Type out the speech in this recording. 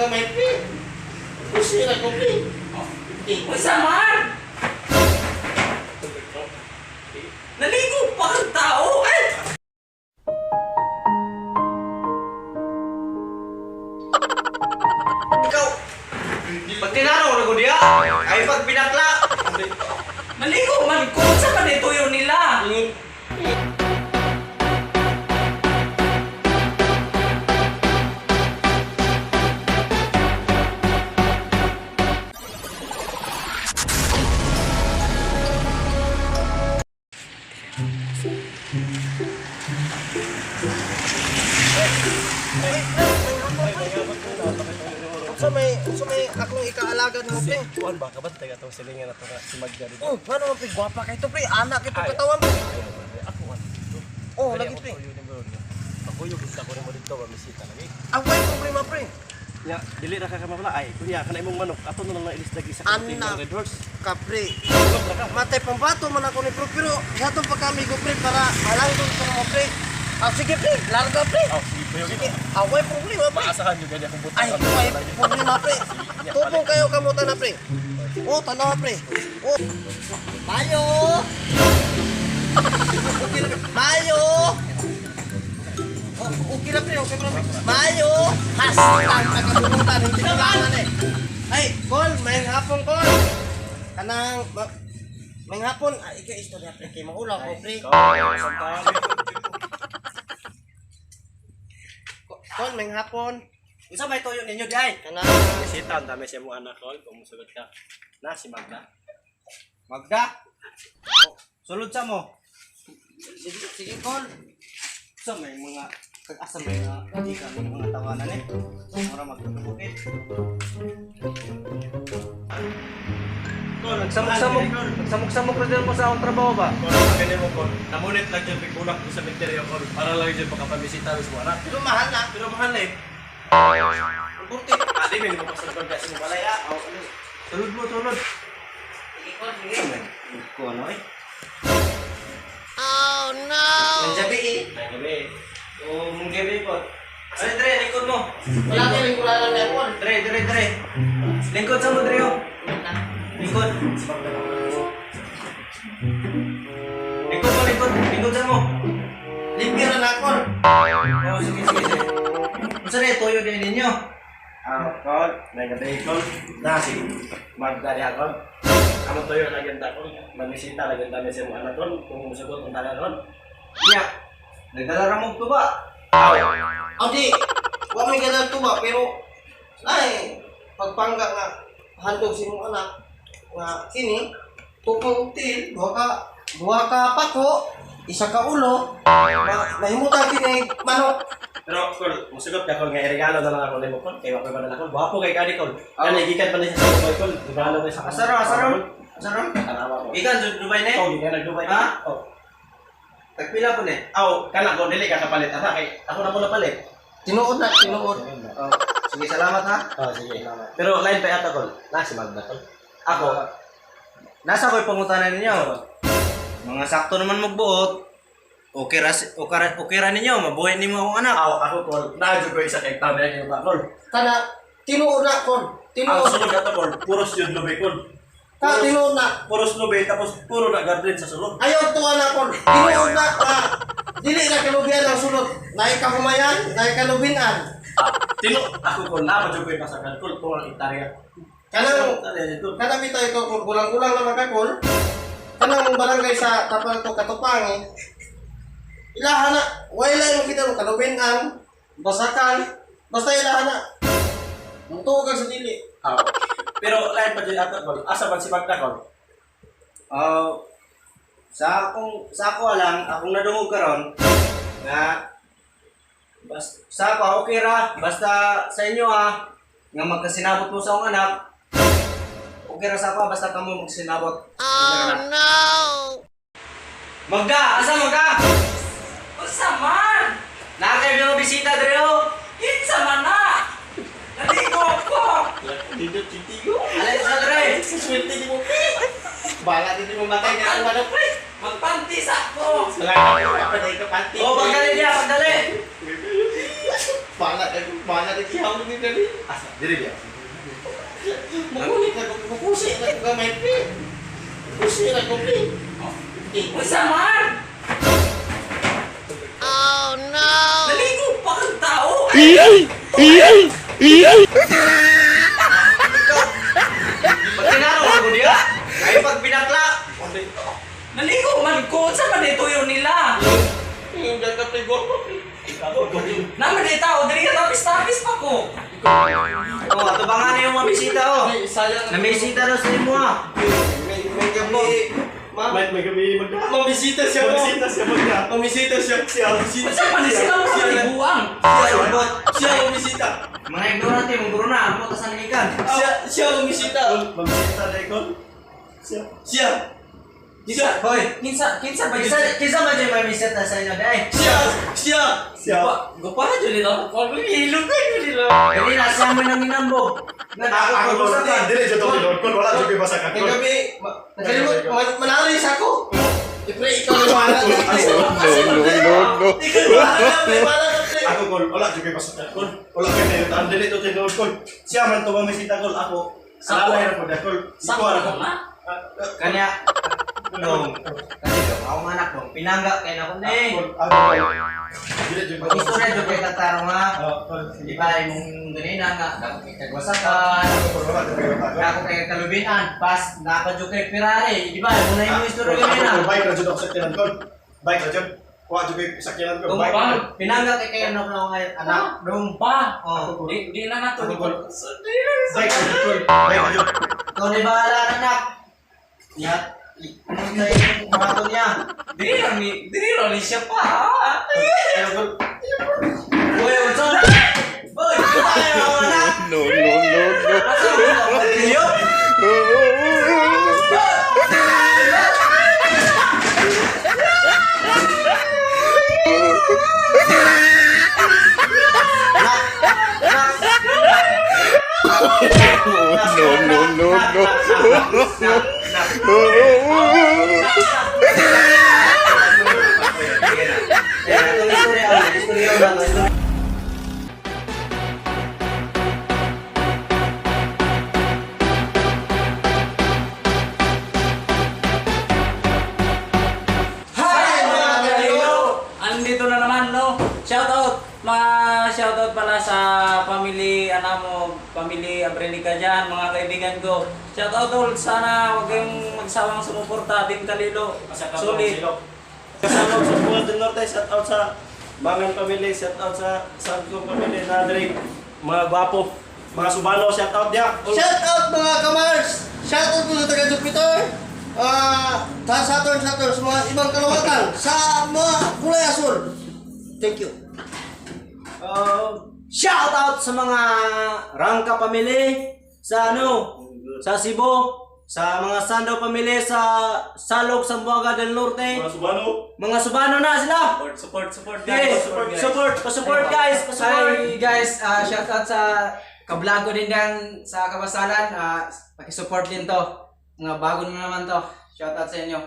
Gamay, pre. Kusira ko, pre. Unsa man? Naligo pa ang tao! Ay! Ikaw, pag tinaraw na ko diya, ay pag binakla. Naligo man ko! Unsa man ito yun nila? Unsa may akong ikaalagad mo, pre? Kuan ba ka ba taga tong silingan na to na si Magda dito? Oh, ngano man, pre? Gwapa kay to, pre. Anak ito katawan, pre. Ako an. Oh, lagi, pre. Ako yung gusto ko nimo dito ba misita lagi. Ang way problema, pre. Nya, dili ra ka kamabla ay kunya kana imong manok ato na lang na ilis lagi sa kantin Anak. ng Red Horse. Ka, pre. Sulod ra ka. Matay pambato man ako ni pre, pero hatong pagkamigo, pre, para malanggon ko mo, pre. Ah, sige, pre. Larga, pre. Oh, sige po Sige, away problema, pre. Maasahan nyo gani akong butang. Ay, way problema, pre. Tupong kayo kamutan na, pre. Oh, tanawa, pre. Oh. Mayo! Okay na, pre. Mayo! Oh, okay na, pre. Okay na, pre. Mayo! Hashtag nagkabunutan. Hindi na kailangan eh. Ay, Kol, may hapon, Kol. Kanang, may hapon. Ay, ikaw istorya, pre. Kay maulaw ko, pre. Kol, may hapon. Unsa may tuyo ninyo di ay? Kanang, Bisita ang dami sa imong anak ko kung musugot ka. Na si Magda. Magda. Oh, sulod sa mo. sige, sige, Kol. Unsa may mga kag-asa may mga di ka may mga tawanan eh. Mura magtutubukit. Kol, Nagsamok-samok, nagsamok-samok ra din mo sa akong trabaho ba? Kol, gani mo kol. Namunit lang jud pigulak ko sa menteryo kol para lang jud makapamisita sa imong anak. Pero mahal na. Pero mahal eh. Ang burti. Ah, di may mapasal ka sa imong balay ah. Oh, ano? Sulod mo, sulod. Sige, Kol, sige. Ko ano eh. Nandiyabi eh. Ay, gabi. O mong gabi po. Ay, Dre, lingkod mo. Wala kayo yung kulala na Kol. Dre, Dre, Dre. Lingkod sa mo, Dre. Oh. Lingkod. Lingkod mo, lingkod. Lingkod sa mo. Limpyo na na, Kol. Oh, sige, sige, sige. Unsa na tuyo din ninyo? Ah, kol, may gabi kol. Na si Magda diha kol. Amo tuyo na ganda kol. Mamisita na ganda sa imong anak kol kung musugot ang tanan kol. Nya. Nagdala ra mo tuba. O di, wa may ganang tuba, pero ay, pagpangga nga, handog si mong anak, nga kini, tupong til, duha ka pako, isa ka ulo, mahimutan kini manok. Pero kol, musugot ka kol nga iregalo na lang ako nimo kol. Kay wa koy badala kol. Gwapo kay kani kol. Kani gikan pa ni siya sa Dubai kol. Regalo ni sa Asa ra, asa ra? Asa ra? Tanawa ko. Gikan sa Dubai ne? Oh, gikan nag Dubai. Ha? Oh. Tagpila po ne? Aw, kana ko dili ka kapalit ana kay ako na mo napalit. Tinuod na, tinuod. Oh, sige, salamat ha. Oh, sige. Pero line pa yata kol. Na si Magda kol. Ako, nasa ko'y pangutanan ninyo. Mga sakto naman magbuot. Okay ra, okay ra, okay ra ninyo, mabuhay nimo akong anak. Aw, ako kol. Na jud ko isa kay tabi ang ba kol. Kana, tinuod na, Kol. Ang Tinuod. sulod ato kol, puros jud lubi kol. Ka, tinuod na. Puros lubi tapos puro na garden sa sulod. Ayaw tuwa na, Kol. Tinuod na, nga, dili na kalubian ang sulod. Naay kahumayan, naay kalubinan. Tino, ako kol na jud ko ipasakan kol tuwang hektarya. Kanang, Hektarya dito. Kada bitaw ikaw kung kulang-kulang naman ka kol. Kanang barangay sa tapal to Katupangi. Ilahan na, wala yung kita mo kalubinan, basakan, basta ilahan na. Mutuog sa dili. Aw. Pero lain pa jud ato kol. Asa man si Magda kol? Oh, sa ako lang, akong nadungog karon nga bas, sa ako okay ra, basta sa inyo ha, nga magkasinabot mo sa akong anak. Okay ra sa ako basta kamo magsinabot. Oh no. Magda, asa Magda? Unsa man? Naa kay mga bisita dre oh. Kinsa man na? Naligo ko! Dito titigo. Alay sa dre. Swerte di mo. Bala dito mo matay ka ang manok pre. Magpantis ako! Wala ka pa ka panty. Oh, pagdali niya, pagdali. Bala ka. Bahala na gihawon ni dali. Asa, dili diya. Makulit na ko, makusi na ko gamay pre. Kusi na ko pre. Unsa man? Oh no! Naligo pa kang tao! Ay! Pag tinaro ko diya, ay pag binakla. Naligo man ko! Unsa man ito yun nila? Yung ganda pre, gorko pre. Naman di tao, dili ka tapis-tapis pa ko! Oh, atubangan na yung mga bisita oh. Ay, sayang. Namisita daw sa imo ah. May gabi. Ma'am, May gabi magda. mamisita siya mo. Mamisita siya magda. Mamisita siya. Siya, mamisita. Unsa man ni sila mo libuang? Siya, siya mamisita. Mga ignorante mong guro na, mo tas nalikan. Siya, siya mamisita. Mamisita na ikon. Siya. Siya. Siya. Hoy, Kinsa kinsa ba kinsa yun? kinsa man jay may bisita sa inyo day? Siya. Siya. Siya. Gupa jud nila. Kung hilong kayo nila. Dili na siya mo nang ginambo. Nga Ako ako ko sa dili dili jud to kol wala jud kay basakan May kol. gabi. Nakalimot, manari sa ako. Ipre, ikaw na bahala. No, no, no. Ikaw na bahala, pre. Bahala ka, pre. Ako kol wala jud kay basakan kol. Wala kay tayo dili to tinuod kol. Siya man to mamisita kol ako. Sako. Alalay ra ko kol. Sako Ikuha ra ka ko. ma? Kanya dong. Kanya dong, akong anak dong, pinangga kay nako ni. Kol ako kol. Dili jud ko. Mag-istorya jud kay tataro nga. Oh, kol. Di ba imong ganina nga dako kay kagwasakan. Ako kol wala jud kay basakan. Dako kay kalubinan, pas napa jud kay Ferrari, di ba? Muna imong istorya ganina. Ako, bike ra jud ako sa kilan kol. Bike ra jud. Wa jud kay sakyanan kol. Kung Bike. pa, pinangga kay kayo anak na anak dong. Pa. Oh. Di di na nato. Ako kol. Bike ra jud kol. Bike ra jud. Ikaw na bahala na, anak. Ya, ano sa imong buhaton niya? Dili ra ni siya pa. Ayaw, kol. Uy, unsa? Uy, tayo ang anak. No, no, no, no. Asa mo ang pilyo? No, no, no, no. Eh, itong istorya, istorya lang, istorya. Hi mga kalilo! Andito na naman no. Shout out mga shout out pala sa family Anamo, family Abrelica dyan, mga kaibigan ko. Shout out all, sana huwag kayong magsawang sumuporta, Team Kalilo. Sulit. Kasama sa Buwan del Norte, shout out sa Mangan family, shout out sa Sangkong family na diri mga gwapo, mga Subano, shout out diya. Shout out mga kamars! Shout out po sa taga Jupiter! Ah, sa Saturn, Saturn, sa mga ibang kalawatan, sa mga kulay asul. Thank you. Shout out sa mga Rangka family sa ano, sa Cebu, sa mga Sando family sa Salog, Zamboanga del Norte. Mga Subano. Mga Subano na sila. Support, support, support Yes, guys. Support, guys. support, support guys, support. Hi guys, shout out sa kablog ko din yan sa Kabasalan. Paki-support din to. Mga bago na naman to. Shout out sa inyo.